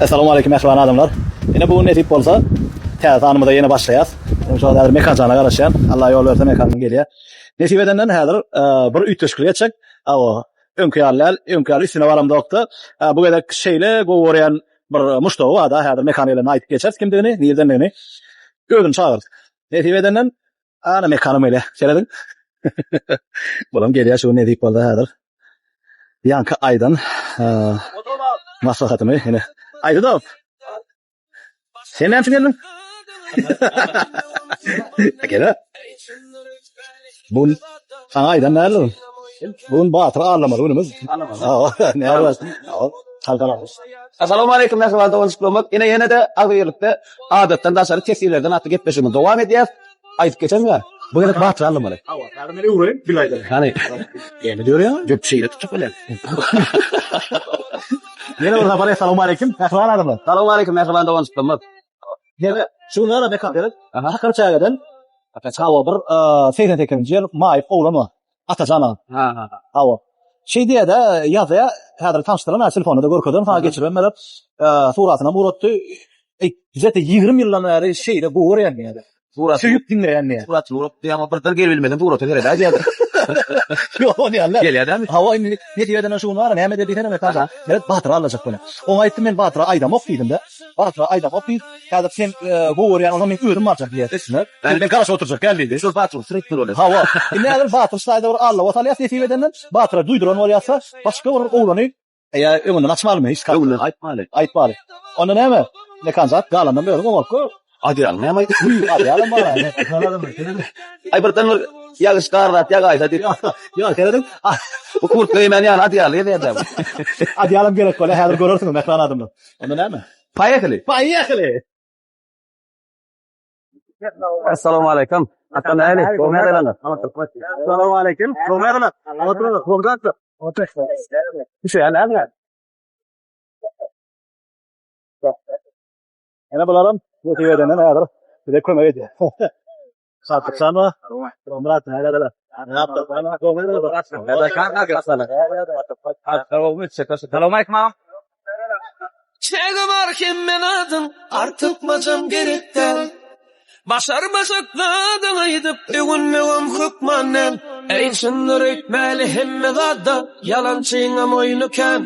Essalamu aleýkum mähriban adamlar. Ine bu gün nesip bolsa täze sanymyza ýene başlaýas. Şu wagt häzir Mekanjana garaşýan. Allah ýol berse Mekan gelýär. Nesip edenden häzir e, bir üýtgeşiklik etjek. Awa, öňki ýaly däl, öňki ýaly üstüne baramzokda. E, Bu gezek şeýle gowy görýän bir muşdagy bar-da, häzir Mekan gelende aýdyp geçeris kimdigini, nirdendigini. Özüni çagyrdyk. Nesip edenden ana Mekanym gelýär. Serediň. Bulam gelýär şu gün nesip bolsa häzir. Ýaňky aýdan e, maslahatymy ine aýdy-da. Sen näme üçin geldiň? Gel. Bu gün saňa aýdan däldir. Bu gün Batyr aldamaly günümiz. Näme bar? Assalamu aleýkum mähriban doganjyklarymyz. Ine ýene-de agzybirlikde adatdan daşary teswirlerden atly gepleşigimizi dowam edýäs. Aýdyp geçenmi? Bu gezek Batyr aldamaly. Hawa, häzir men öwreýin, bil aýdaly. Hany. Näme diýýäň? Ýok, şeýle tutjak bolýan. Ýene bir sapar assalamu aleýkum mähriban adamlar. Assalamu aleýkum mähriban doganjyklarymyz. Ýene şu gün ara Mekan seret. Aha. Çakyr çägeden Hawa bir 88-nji ýyl maýyp oglan bar. Atajan aga. Ha ha. Hawa. Şeý diýýär-de, ýazýar, häzir tanyşdyran, ha, telefonda-da görkezdim, saňa geçiribem berer. Suratyny hem ugratdy. Eý, bizde 20 ýyldan bäri şeýle gowy görýän diýýär. Surat Söýüp diňleýän diýýär. Suratyny urup diýýär, birden gelibilmeden surata seredäý diýýär. Ýok, ony ýaly. Gelýär dämi? Hawa, indi nesip edenden şu gün bar, näme eder diýsene Mekan. Seret, Batyra alajak bolýar. Oňa aýtdym, men Batyra aýdamok diýdim-de. Batyra aýdamok diýip, häzir sen gowy görýän bolsaň, men özüm barjak diýýär. Üstüne. Men garaşyp oturjak gel diýdi. Şol Batyr sürekli bolýar. Hawa. Indi häzir Batyr şaýda bir allawa salýas nesip edenden. Batyra duýduran bolýarsa, başga bir oglany ýa öňünden açmalymy hiç Öňünden aýtmaly. Aýtmaly. Onda näme? Mekanzat galandan özüň oňaryp gör. Adýalyň näme aýdyp? Adýalyň bar. Aý birden bir ýagyş gar zat ýagaýsa diýip. Ýok, serediň. Bu kurtka geýmän ýaly adýaly gezýär-dä bu. Adýalam gerek bolýar, häzir görersiňiz mähriban adamlar. Onda näme? Poýehali. Poýehali. Assalamu aleýkum. Ata nähili? Gowy ýagdaýlaryňyz? Assalamu aleýkum. Gowy ýagdaýlar. Oturyň, gowy Otur. Düşýän näme? Ene bularam nesip edenden häzir bize kömek edýär. Şatlykjan bar. Murat näleler? Salam aleýkum agam. Çägi bar hemme zadyň, artykmajam gerek däl. Başarmajak zadyň aýdyp, öwünmegem hökman däl. Eý, çyndyr öýtmäli hemme zatda, ýalançyňam oýny kän.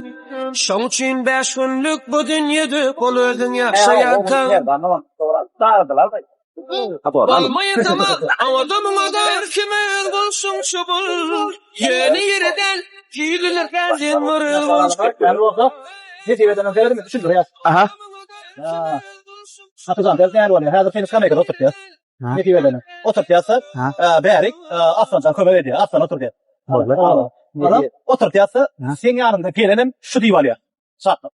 Şoň üçin bäş günlük bu dünýede bol özüň ýaşaýarkaň. Bolmaýa tama, oňa-da muňa-da her kime öz bolşuňça bol. Ýöne ýere däl, hüýrlüler gäldin bir öz bolşuň. Nesip edenem seredimi düşündirýär. Aha. Hatyjan sen näme bolýar? Häzir seni skameýkada oturtýar. Nesip edene. Oturtýarsa, bärik Aslanjan kömek edýär. Aslan oturtýar. Boldy. Oturtýarsa, seň ýanyňda gelenem şu diýip alýar. Şatlyk.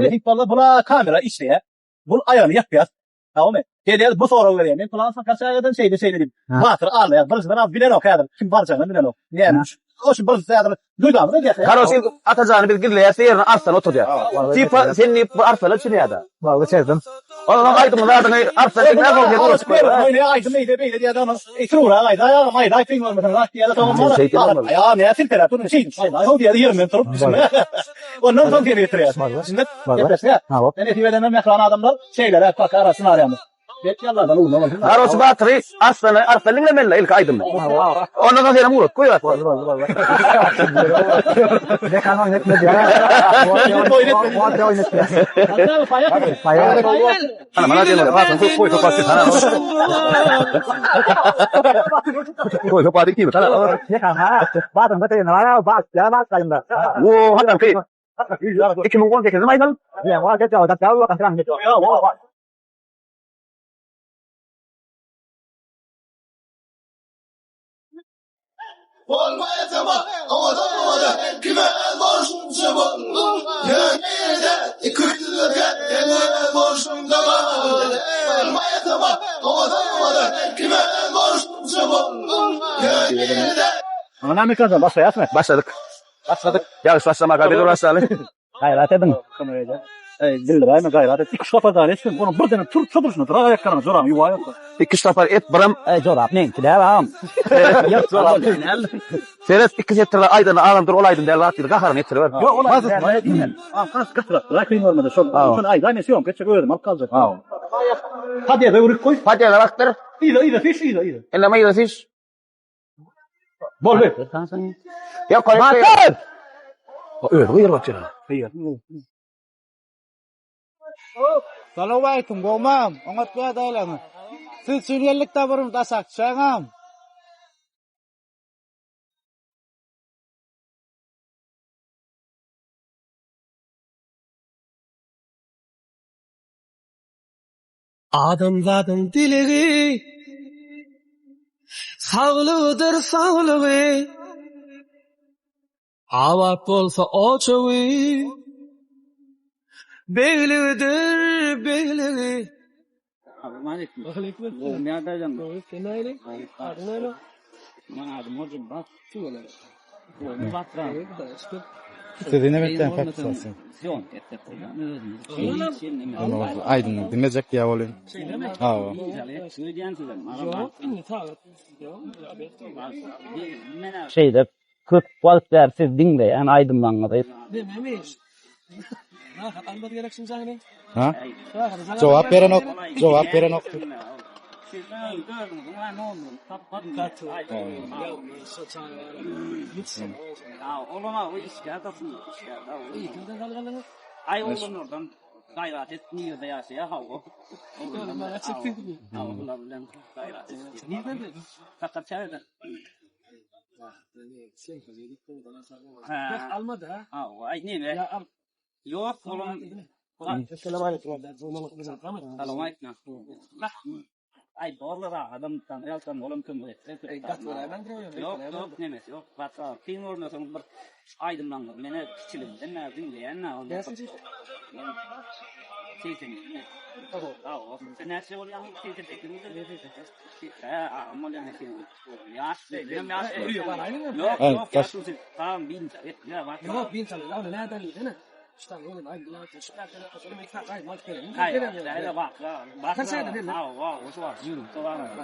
Nesip bolsa, bula kamera işleýär. Bul aýagyny ýapýar. Tamamy? Gelýär, bu sorag berýär. Men pylan kaçaýadan şeýle şeýle diýip. Batyr alýar. Birinjiden az bilenok häzir. Kim barjagyny bilenok. Näme üçin? O şu birinjisi häzir duýdamyz edýär. Karoçi Atajany biz gizleýäs ýerine Arslan oturdýar. Tipa sen diýip bu Arslana çünýär-de. Wagzy çekdim. Ondan aýdymyň zadyny Arslan diňläp ol ýere urup goýar. Oýnaýar aýdym eýle beýle diýýär onuň. Eý tururak aýdaý agam aýdaý kyn bolmasaň zat diýýär soňam bar. Ýa näme silteläp dur şeýdip aýdaý how diýýär ýerinden turup. Ondan soň seni getirýär. Düşündik? Gepleşýär. Nesip edenden mähriban adamlar şeýleräk paka arasyn arýamyz. Belki Allahdan ugruna bolsun. Garoçy Batyry Arslany Arslan diňlemeli ilki aýdymyny. Ondan soň senem ugrat goý Arslan. Mekan oýun etmedi. Oýun etmedi. Ana mana diýen Arslan koý koý topat. Koý topat diýip. Mekan ha. Batyň da teýin ara bak ya bak gaýynda. Wo hakan ki. 2018 mi aýdalım? Ya wa geç ya da ya Bolmaýa tama, owadan owadan, Kime öz bolşuňça bol. Ýöne ýerde ikiyüzlülik et, Ene öz bolşuňda bol. Bolmaýa tama, owadan owadan, Kime öz bolşuňça bol. Ýöne ýerde. Ana näme kazan başlaýasmy? Başladyk. Başladyk. Ýagyş başlamaka biz başlaly. Gaýrat ediň. Eý, bildiräýme gaýrat et. Iki-üç sapar dagy etsin. Onuň birdenem turup şo durşuna durar aýaklaryňy jorabyňy ýuwaýarka. Iki-üç sapar et biram. Eý, jorap meňki däl agam. Ýok, jorap meň däl. Seret, iki setirde aýdany agam dur ol aýdym däl zat diýdi gaharyňy getiriber. Ýok, ol aýdym däl. Agam has gatyrak duraý kyn görmede şol. Şony aýdaý men syýomka etjek özüm alyp galjak. Podýezde öwrüp goý. Podýezde bakdyr. Yza yza süýş yza yza. Indem yza süýş. Boldy. Ýok, Batyr! Özi gygyryp otyr. Salowmaleýkim, gowmam? Oňat ýagdaýlarmy? Siz üçin geldik da bir daşak düşäňam. Adamzadyň dilegi Saglygydyr saglygy Abat bolsa ojagy Begligidir begligi. Sizi näme etýän faktisasy? Aýdyň diňlejek diýä bolýan. Hawa. Şeýdip köp wagt bäri siz diňleýän aýdymlaryňyzy. Ha? Jogap berenok, jogap berenok.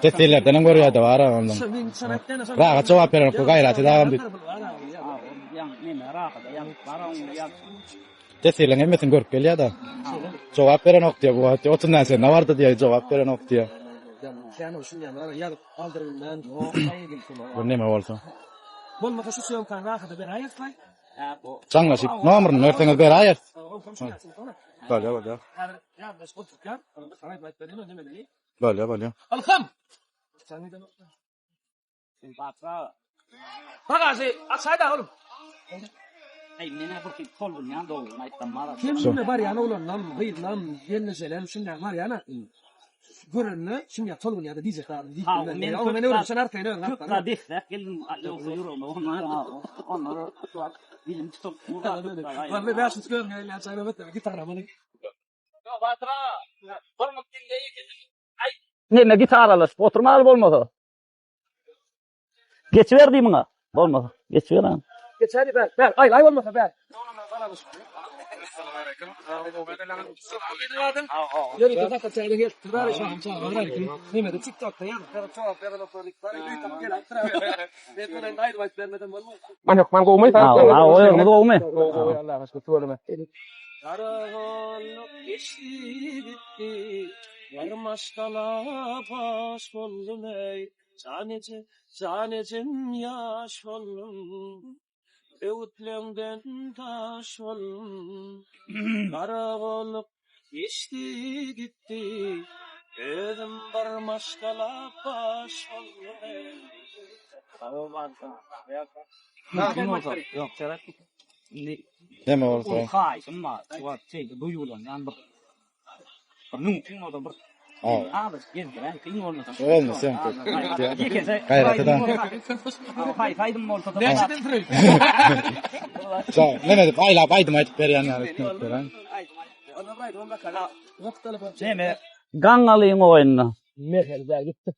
Tesirlerdenem görýärdi bar ondan. Rahat jogap berenok bu gaýrat et agam diýip. Tesirleň hemmesini görüp gelýärdi. Jogap berenok diýýär bu wagt. 30 näçe ne bardy diýýär jogap berenok diýýär. Bu neme bolsa. Bolmasa şu syýomkany rahata beräýeris-laý. Jaňlaşyp nomeryny berseňiz beräýeris. Bolýar, bolýar. Bolýar, bolýar. Alham! Bagažy açaýda oğlum. Kim barýan oglanlam, gyzlam, gelnejeler şundan barýana. Görende şunýa tolgun ýa-da diýjek zadyny diýip bilmez. Oňa men öwrenişen arkaýyn özüň Köp zat desräk geldim, ýogsa ýüregime onlara dilim tutup. Walla bäşinji gözüň gelýän çaýra betde gitara muny. Neme gitaralaşyp oturmaly bolmasa. Geçiber diý muňa. Bolmasa geçiber. Geçäri ber, ber. Aý, aý bolmasa ber. Ýörite gata çaýda gelipdir bäri şonuň çaga kim. Nemede TikTokda ýazyp berip jogap beren oturyp bäri öý tapyp gelipdir. Men muny indi aýdyp aýdyp bermesem bolmaz. Man hökman gowumy? Ha, ha, oýuňyz gowumy? Gowy, gowy, Allaha şükür, tüweleme. Garagollyk geçdi gitdi, Ýar maşgala baş boldum eý. Jan eje, jan ejem ýaş boldum, Öwütleňden daş boldum. Garagollyk geçdi gitdi, Özüm bir maşgala baş boldum eý. Ýok, seret. Indi Neme bolsa. Haýyşym bar. Şu wagt şeýle duýgulanýan bir Bir mümkin bolsa bir azajyk gezdiräý, kyn bolmasa. Bolmasa sen köp. Gaýrat eden. Haýsy aýdym bolsa da. Näçeden süreýin? Şo, neme edip aýlap aýdym aýdyp berýän ýaly etmek beren. Neme? Gaňňalyň oýnuna. Mesele däl gitdi.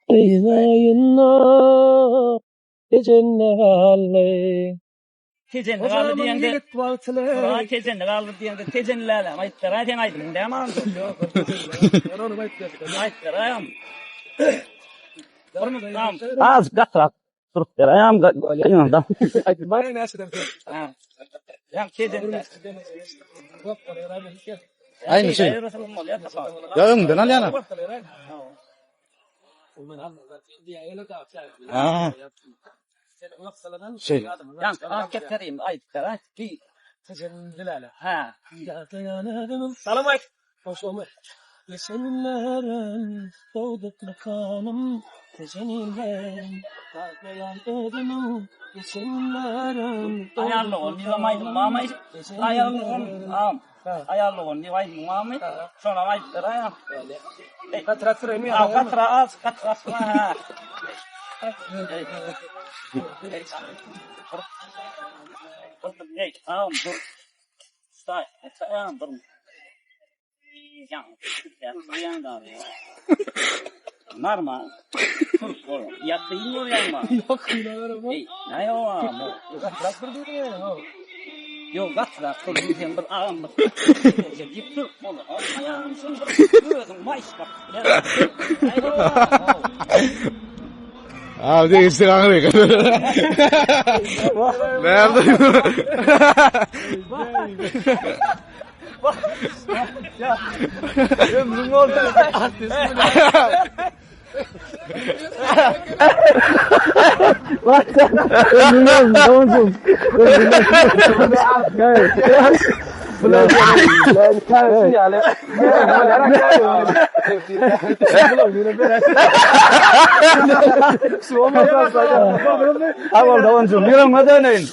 Gyz aýynda ejemde galdy. Tejenli galdy diýende. Ýigit Tejenli galdy diýende Tejenli läläm aýtdylar aý seň aýdymyň dämi agam? Ýok. Men ony aýtmadym. Aýtdylar aýam. Az gatyrak durup ber aýam ýa-da. Aýtmaýyn näçeden. Ýa Tejenli. Aýny şey. Ýa öňden alýana. Ha. Şey. Salam aýt. Abi degişdi aňry. Nerede? Ömrüm oldu. Awal doganjygym, ýüregiňe döneýin.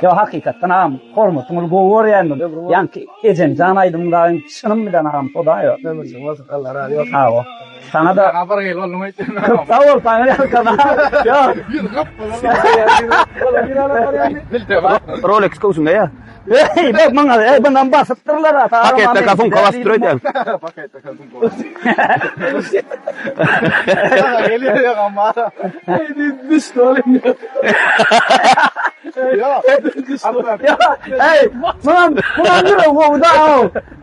Ýa hakykatdan agam hormatyňyzy gowy görýän. Ýaňky Ejemjan aýdymyň dagyň çynym bilen agam hudaýa. Ömürsiň bolsun Allah razy bolsun. Sag bol. Saňa da Habar gel onuň aýtýan. Sag bol saňa ýalkam. Ýa. Rolex köwşüňde ýa. Eý, bak maňa, ey bundan basypdyrlar ha. Paketde kafun basyp dur öýdýän. Paketde kafun Geliyor ama. Ey, bundan bundan ýüregi gowy da.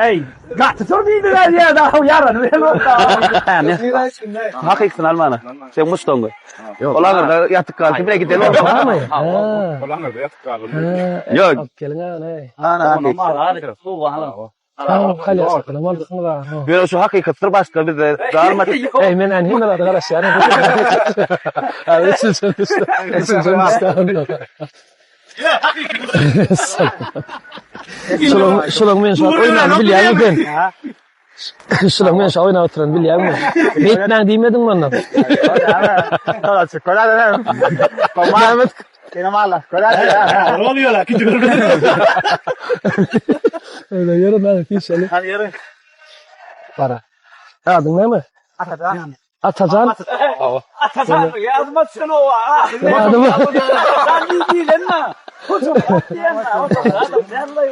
Ey, gaty tur diýdiler ýa da ýarany bilen bolsa. Hakykysyny almana. Sen muşdaňy. Ol aňyrda ýatyp galdy. Bile gidelim. Ol aňyrda ýatyp galdy. Ýok. Geliň ana. Ana hakyky. Ýöne şu hakykatdyr başga bizde galmady. Ey men en hemme zada garaşýaryn. Üçünji üçünji Şulaň şulaň men şu oýnany bilýärmi sen? Şulaň men şu oýnap oturan bilýärmi? Beýtmäň diýmediňmi ondan? Oluyorlar küçük. Öyle ýere näme hiç Hadi yarın. Para. Adyň näme? Atajan. Atajan? Atajan ýazmasyn o. Adymy? Sen diýlen mi? Hocam diýen mi?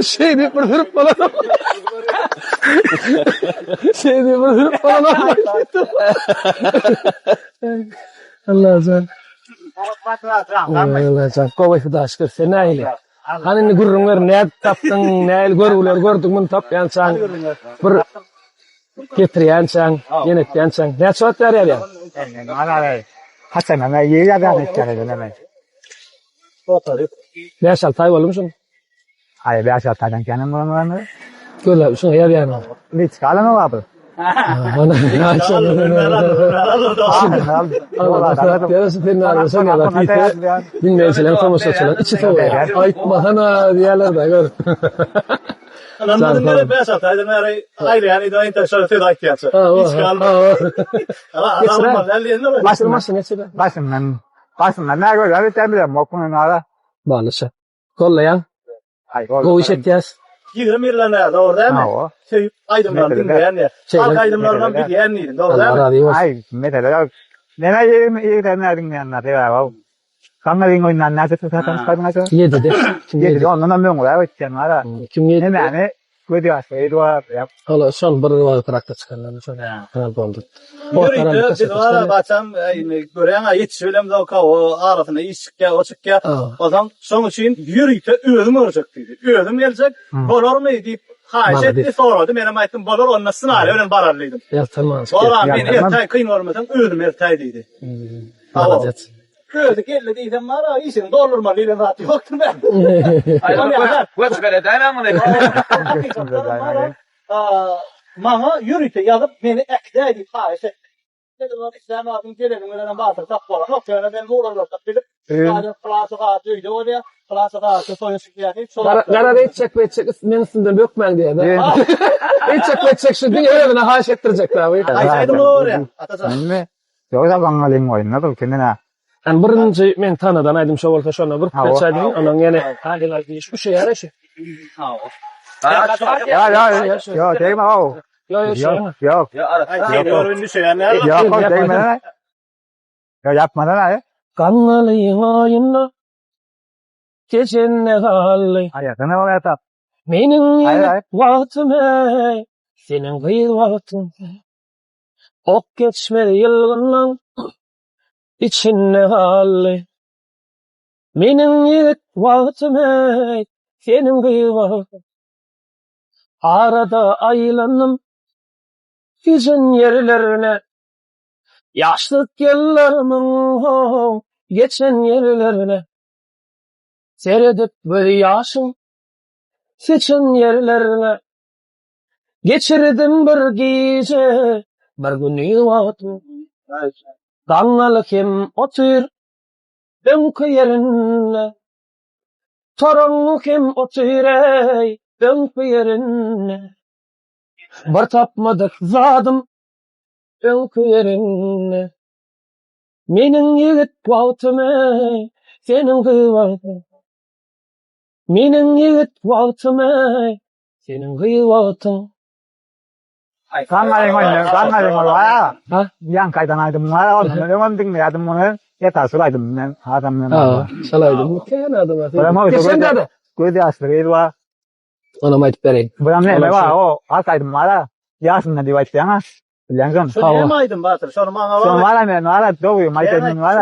Şey diýip bir sürüp bolan. Şey diýip bir sürüp bolan. Allah can. Allah can. Gowy Huda şükür. Sen nähili? Hany indi gürrüň ber, nädip tapdyň, nähili görgüler gördüň muny tapýançaň, bir getirýänçäň, ýene etýänçäň. Näçe wagt bäri ýazýaň? Bäş-alty aý boldumy şuň? Gözläp şuňa ýazýanyň. Diňleýjiler, tomaşaçylar içi sowaýar. Aýtmasana diýerler-de, gör. Anladım nere 5-6 aýdan bäri aýlaýan idi intä şöyle söz aýtýarça. Hiç galmady. Maşyn maşyn geçir. Başımdan, başımdan ne görer, ben bilem, okunun ara. Balyşa. Gollaýaň. Ay, Gowy iş etýäs. 20 ýyldan bäri dogry dälmi? Hawa. Söýüp aýdymlaryny diňleýän diýýär. Halk aýdymlaryny hem bilýän diýdiň, dogry Allah dälmi? razy bolsun. Aý, mesele ýok. Näme 20 ýyldan bäri diňleýänler sebäbi o. Gaňňalyň oýundan näçe satan çykardyň aýtsa? 7-de. 7-de ondan hem öňräk ötýän bar. 2007-de. Nämäni göz ýaşly bar. Hala şol bir wagtrakda çykanlar şol. Albomda. Ýörite biz bar baçam indi görýäň-ä ýetişip bilemzok o arasynda iş çykýar, o çykýar. Onsoň şoň üçin ýörite özüm görjek diýdi. Özüm geljek, bolarmy diýip haýyş etdi, sorady. Menem aýtdym, bolar, onda ssenariý bilen barar diýdim. Erteman. Bolar, men ertäý kyn görmeseň özüm ertäý diýdi. Malades. Özi geldi diýsem bar-a, işiňi doldurmaly diýlen zat ýokdur bä. Göçüp beredäýmäň muny. Maňa ýörite ýazyp, meni äkidäý diýip haýyş etdi. Dedim, ol islän wagtyň geleniň bilenem batyr tap bolanok. Ýöne men ugurlarda bilip, Häzir pylança sagat öýde bolýar, pylança sagatda toýa çykýar diýip, şol Gara gara etjek etjek meň üstümden bökmäň diýýär. Etjek etjek şu diňe özüne haýyş etdirjek da. Haýsy aýdym gowy Atajan? Indi Ýogsa gaňňalyň oýnuna dur kimine. Yani birinji men tanadan aýdym şo bolsa şonda bir parça aýdyň, ondan ýene haýyl diýiş şu şeýär şu. Ýa ýa ýa degme o. Ýa ýa Ýok ýok. Ýok degme. Ýa ýapmadan aý. Gaňňalyň oýnuna Keçende galdy. Aýasyna bolýar. Meniň ýigit wagtym eý, seniň gyz wagtyň. Ok geçmez ýylgynlaň içinde galdy. Meniň ýigit wagtym eý, seniň gyz wagtyň. Arada aýlandym giden ýerlerine. Ýaşlyk ýyllarymyň geçen ýerlerine. Seredip göz ýaşyň seçen ýerlerine. Geçirdim bir gije, bir güni wagtym. Gaňňaly hem otyr öňki ýerinde. Toraňňy hem otyr eý öňki ýerinde. Bir tapmadyk zadym öňki ýerinde. Meniň ýigit wagtym eý, seniň gyz wagtyň. Meniň ýigit wagtym eý, Seniň gyz wagtyň. Gaňňalyň oýny, gaňňalyň ol bar. Ha? Ýaňky aýdan aýdymyň bar, ondan öňem diňleýärdim muny. Esasy şol aýdym men hasam men. Ha, şol aýdym. Kän adam Geçen däde. Göz ýaşly gyz bar. Onam aýdyp bereýin. Buram näme bar, o halk aýdymy bar-a. Ýaşynda diýip aýtýaň-a. Bilýäň şony. Şu näme aýdym Batyr? Şony maňa bar. Şony bar men bar, dogry aýdym bar.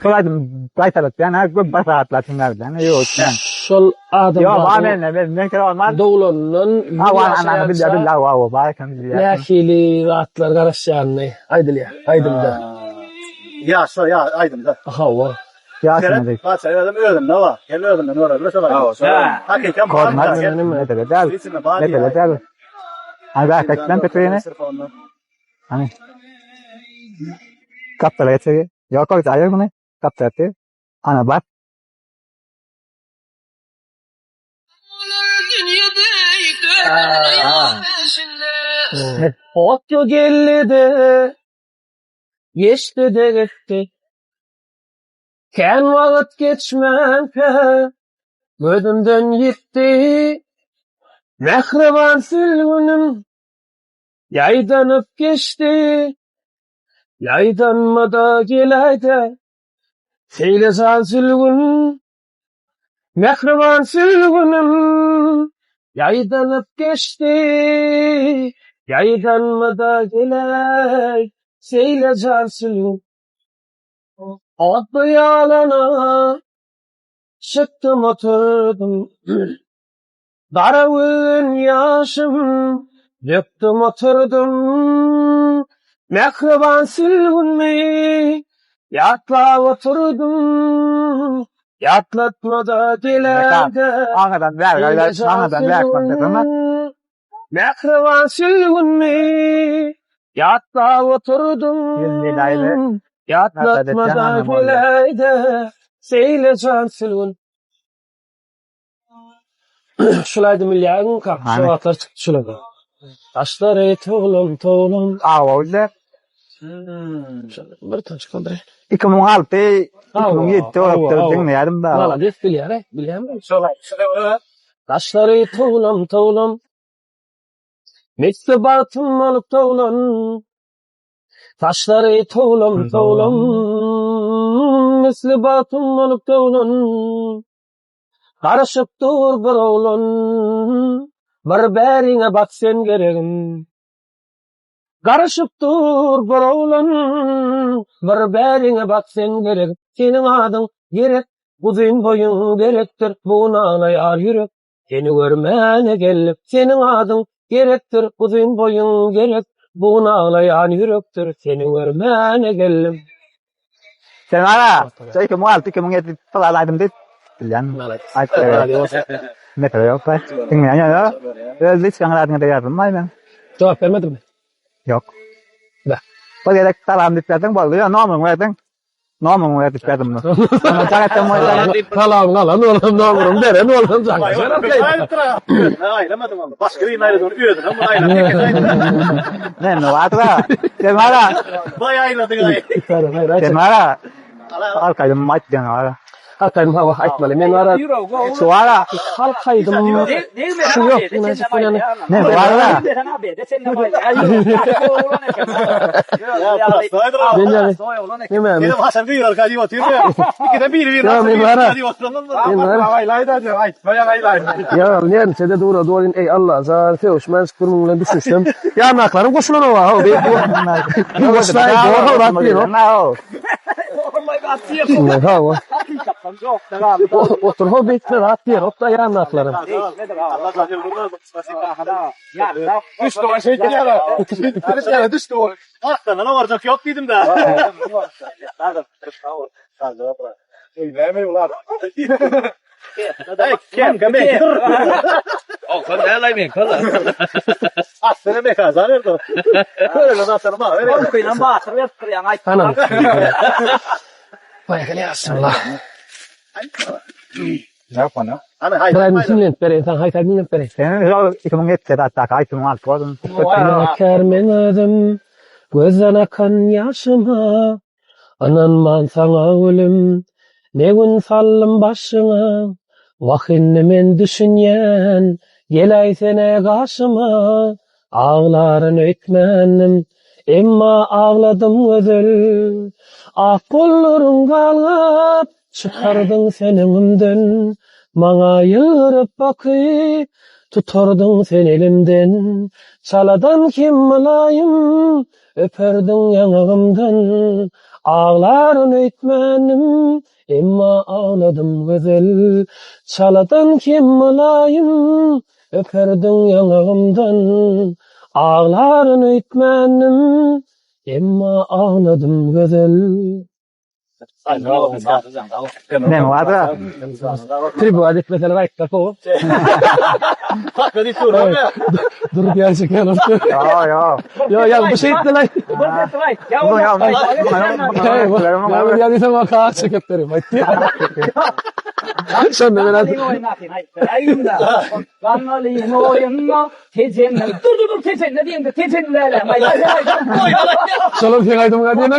Şol aýdym gaýtalatýan, ha köp bir sagatlar diňläp bilýän. Ýok, men. Şol adam Ýok, bar men, men men kere olmaz. Doglandan Ha, bar, anany bilýär, bilýär, wa, wa, bar eken bilýär. Nähili zatlar garaşýanyny aýdylýar aýdymda. Ýa, şo ýa aýdymda. Hawa. Seret, Batyr özüm özünde bar. Gel özünden göreli şol aýdym. Hakykat bar. Mesele däl. Mesele däl. Hani bäh tekden petrini. Hani. Gapdala geçegi. Ýok, ýok, aýyr muny. Gapdala etdi. Ana bak. Otly geldi-de, geçdi-de gitdi. Kän wagt geçmänkä gözümden ýitdi. Mähriban sülgünim ýaýdanyp geçdi. Ýaýdanma-da geläýdä, şeýle jan sülgün. Mähriban sülgünim ýaýdanyp geçdi. Ýaýdanma-da geläý, şeýle jan sülgün. Otly ýalana çykdym oturdym. Gara gözden ýaşym dökdüm oturdym. Mähriban sülgünmi ýatlap oturdym. Ýatlatma-da geläýde Aňadan bäri aňadan bäri Mähriban sülgünmi ýatlap oturdym. Ýatlatma-da geläýde şeýle jan sülgün. Şul aýdym bilýäňmi kak? Şu wagtlar çykdy şul aýdym. Daşlary towlam towlam. Awa bilýär. Bir taç kaldyr. 2006 2007 bolupdyr diňleýärdim da. Malades bilýär, bilýärmi? Şol aýdym. Gaşlary towlam towlam. Misli bagtym bolup doglan. Saçlary towlam towlam. Misli bagtym bolup doglan. Garaşyp dur bir oglan. Bir bäriňe bak sen geregim. Garaşyp dur bir oglan. Bir bäriňe bak sen geregim. Seniň adyň gerek, uzyn boýuň gerekdir. Bu gün aglaýar ýürek. Seni görmäne geldim. Seniň adyň gerekdir, uzyn boýuň gerek. Bu gün aglaýan ýürekdir. Seni görmäne geldim. Sen ara, şu 2006, 2007 falan aýdym diýip bilýän. Aýdyp Mesele ýok. Diňleýän ýok. Öz liçkaň adyňa da ýazdym men. Jogap bermedimmi? Ýok. Be. Bir gezek salam diýip berdiň boldy. Ýa nomeriňi berdiň. Nomeriňi berdik berdim. Ondan jaň etdim bolsa. Salamyňy alan bolsam, nomeriňi beren bolsam jaň Aýlamadym onu. Başga birini aýlady, onu özüne bunu aýlady. Ne bardyr? Sen bara. Baý aýladyň aý. Sen bara. Halk aýdym aýt diýen bara. Halk aýdym hawa aýtmaly. Men bara Şu bara. Halk aýdym şu ýok. Ne bara? Men ýaly. Neme? Benim Hasan bir arkadaşı oturuyor ya. İkiden biri bir Ya, men bara. oturuyor. Men bara. Ya näme de dura dura ey Allah zar söwüşmän şükür bilen düşünsem. Ýanaklarym goşulan owa. Ho, bu goşlaý doğru rat diýen. Ha, o. Otur ho beýtme rat diýen. Hopda ýanaklarym. Düşdi o şey diýýär. Düşdi, düşdi o. Aslanına varacak yok dedim de. Öýläme ular. Kem kem dur. Okan nälaý men kala. Aslanı mekazan erdi. Öyle aslanı var. Okynan batyr berip durýan aýt. Anam. Baý gel ýaşylla. Ana haydi. Bir aýdym dinlenip bereýin, sen haýsy aýdym dinlenip bereýin? Sen 2007 hatta 2006 bolsun. Günäkär men özüm, gözden akan ýaşyma, Ynanman saňa gülüm, ne gün saldym başyňa, Wah indi men düşünýän, geläýsene gaşyma, Aglaryn öýtmändim, emma agladym gözel. Ak gollaryň galgap, çykardyň sen öňümden, Maňa ýylgyryp bakyp, tutardyň sen elimden. Çaladan hem mylaýym, öperdiň ýaňagymdan. Aglaryn öýtmändim, emma agladym gözel. Çaladan hem mylaýym, öperdiň ýaňagymdan. Aglaryn öýtmändim, emma agladym gözel. Ne bardyr? Tribüne etmeseler aýtlar gowy. Takla deyip duruyor ya. Durup ýer çeken. Ýa ýa. Ýa ýa bu şey etdiler. Bu ya. Ya ya diýsem o kaç çekip berim. Aýtdy. Şonda men aýtdym. Gannalyň oýunda Tejenler. Dur dur dur Tejenler diýende Tejenlerle. Şolar sen aýdymyňa diýen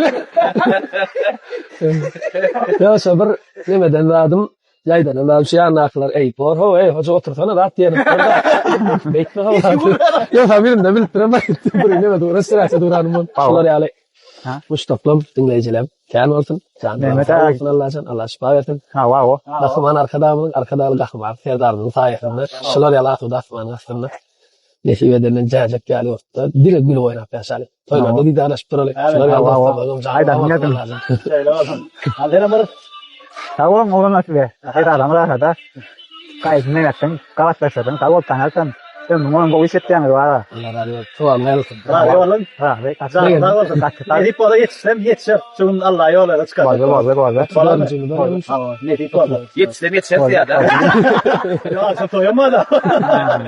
Ýa şo bir nemeden zadym ýaýdanan zadym şu ýandakylar eý bor ho eý hoja otursana zat diýen. Beýtme ho. Ýa sen birinde bilip duran bir neme dur, restaurasiýa duranym bol. Şolar ýaly. Muşdaklam diňleýjilerim kän bolsun. Jan Mehmet sag aga. bolsun Allajan, Allah şypa bersin. Ha wow. Gahryman Arkadagymyzyň, Arkadagly Gahryman Serdarymyzyň saýasynda şular ýaly asuda asmanyň astynda nesip edenden jäjek ýaly ýurtda diňe gülüp oýnap ýaşaly. Toýlarda didarlaşyp duraly. Şular ýaly dostlarymyzyň jany sag bolsun Allajan. Şeýle olsun. Al senem bir Sag boluň oglanlar size. Her adam rahada. Gaýdyp ne etdiň? Gabatlaşdyň. Sag bol taňalsam. Ömrüň boýun gowy iş etýäňiz bara. Allah razy bolsun. Sowalyň bolsun. Razy bolun. Ha, Can sag bolsun. Nesip bolsa ýetişsem ýetişer. Şu gün Allah ýola çykar. Boldy, boldy, boldy. Nesip bolsa. Ýetişsem ýetişer ýa-da. Ýa şu toýama da.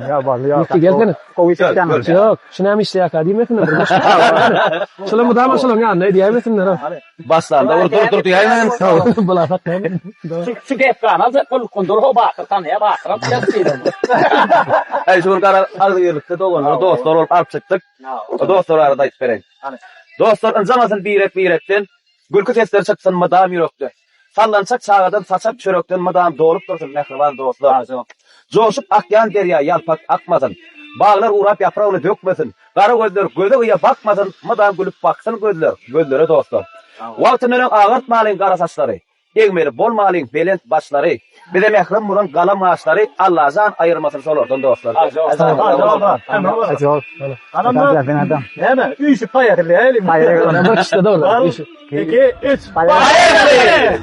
Ýa boldy, ýa. Ýetdi gelsene. Gowy iş etýäňiz. Ýok, şu näme işleýärkä diýmesinler. Bir boş. Şular mudama şularyň ýanynda edýärmesinler. Başlanda bir dur dur diýäýmän. Bular saklaýar. Şu kepkany aljak bolup dur ho batyr tanýa batyram çykyp Ey şu gün gara agzybirlikde doganlar, dostlar bolup alyp çykdyk. O dostlar barada aýdyp bereýin. Dostlar ynjamasyn birek-birekden, gülki sesleri çyksyn mydam ýürekden. Sallançak çagadan saçak çörekden mydam dolup dursun mähriban dostlar. Joşup akýan derýa ýalpak akmasyn. Baglar gurap ýapragyny dökmesin. Gara gözler göze gyýa bakmasyn, mydam gülüp baksyn gözler gözlere dostlar. Wagtyndan öň agartmalyň gara saçlary. Egmeli bolmalyň belent başlary. Bize mährem bolan galam gaşlary Allajan aýyrmasyn şolardan dostlar. Näme? Üýşüp paýa edilýär. Paýa edilýär. Bir kişide dogry. 2 3 Paýa.